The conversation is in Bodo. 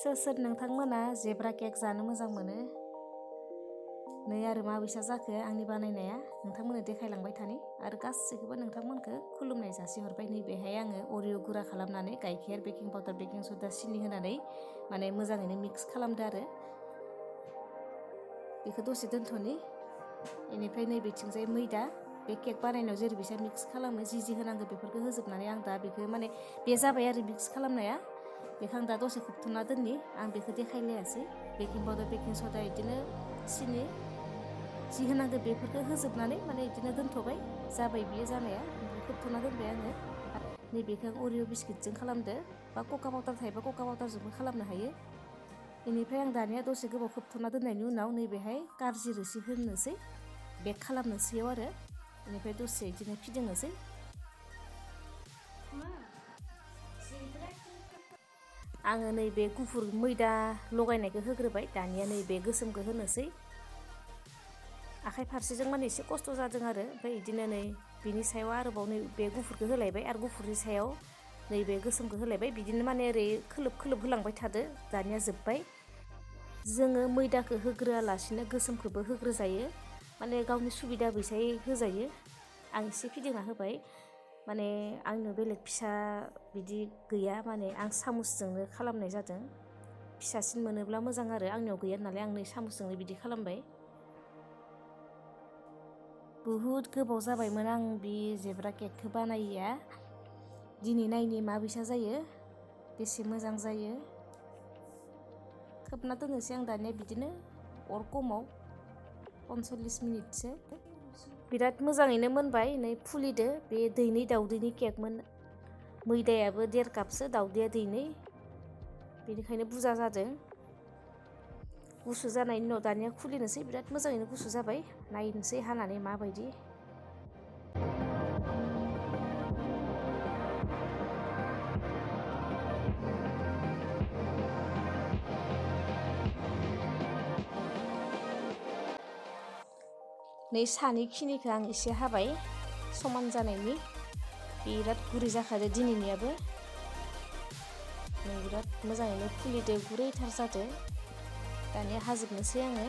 सोर सोर नोंथांमोना जेब्रा केक जानो मोजां मोनो? नै आरो माबायसा जाखो आंनि बानायनाया नोंथांमोननो देखायलांबाय थानि आरो गासैखौबो नोंथांमोनखौ खुलुमनाय जासिहरबाय। नैबेहाय आङो अरिअ गुरा खालामनानै गाइखेर, बेकिं पाउडार, बेकिं सदा, सिनि होनानै माने मोजाङैनो मिक्स खालामदो आरो बेखौ दसे दोनथ'नि। बेनिफ्राय नैबेथिंजाय मैदा, बे केक बानायनायाव जेरैबायसा मिक्स खालामो जि होनांगौ बेफोरखौ होजोबनानै आं दा बेखौ माने बे जाबाय आरो मिक्स खालामनाया। बेखौ आं दा दसे खोबथ'ना दोननि, आं बेखौ देखायलायासै। बेकिं पाउडार, बेकिं सदा, बिदिनो सिनि जि होनांगौ बेफोरखौ होजोबनानै माने बिदिनो दोनथ'बाय। जाबाय बियो जानाया, ओमफ्राय खोबथ'ना दोनबाय आङो। नैबेखौ आं अरिअ बिस्किटजों खालामदो, बा कका पाउडार थायोबा कका पाउडारजोंबो खालामनो हायो। बेनिफ्राय आं दानिया दसे गोबाव खोबथ'ना दोननायनि उनाव नैबेहाय कारजि रोसि होनोसै, बेक खालामनोसैयाव आरो बेनिफ्राय दसे बिदिनो फिदिंनोसै। आङो नैबे गुफुर मैदा लगायनायखौ होग्रोबाय, दानिया नैबे गोसोमखौ होनोसै। आखाइ फारसेजों माने एसे खस्थ' जादों आरो, ओमफ्राय बिदिनो नै बिनि सायाव आरोबाव नै बे गुफुरखौ होलायबाय आरो गुफुरनि सायाव नैबे गोसोमखौ होलायबाय। बिदिनो माने ओरै खोलोब खोलोब होलांबाय थादो। दानिया जोब्बाय। जोङो मैदाखौ होग्रोआलासिनो गोसोमखौबो होग्रोजायो, माने गावनि सुबिदा बायसायै होजायो। आं एसे फिदिंना होबाय, माने आंनो बेलेग फिसा बिदि गैया, माने आं सामुसजोंनो खालामनाय जादों। फिसासिन मोनोब्ला मोजां आरो आंनियाव गैया नालाय आं नै सामुसजोंनो बिदि खालामबाय। बुहुद गोबाव जाबायमोन आं बे जेब्रा केकखौ बानायिया। दिनै नायनि माबायसा जायो, बेसे मोजां जायो। खोबना दोननोसै आं दानिया बिदिनो अर खमाव 45 मिनिटसो। बिराद मोजाङैनो मोनबाय। नै फुलिदो, बे दैनै दाउदैनि केकमोन। मैदायाबो 1.5 कापसो, दाउदैया दैनै, बेनिखायनो बुरजा जादों। गुसु जानायनि उनाव दानिया खुलिनोसै, बिराद मोजाङैनो गुसु जाबाय। नायनोसै हानानै माबायदि। नै सानि खिनिखौ आं एसे हाबाय समान जानायनि। बिराद गुरै जाखादो दिनैनियाबो। नै बिराद मोजाङैनो फुलिदो, गुरैथार जादो। दानिया हाजोबनोसै आङो।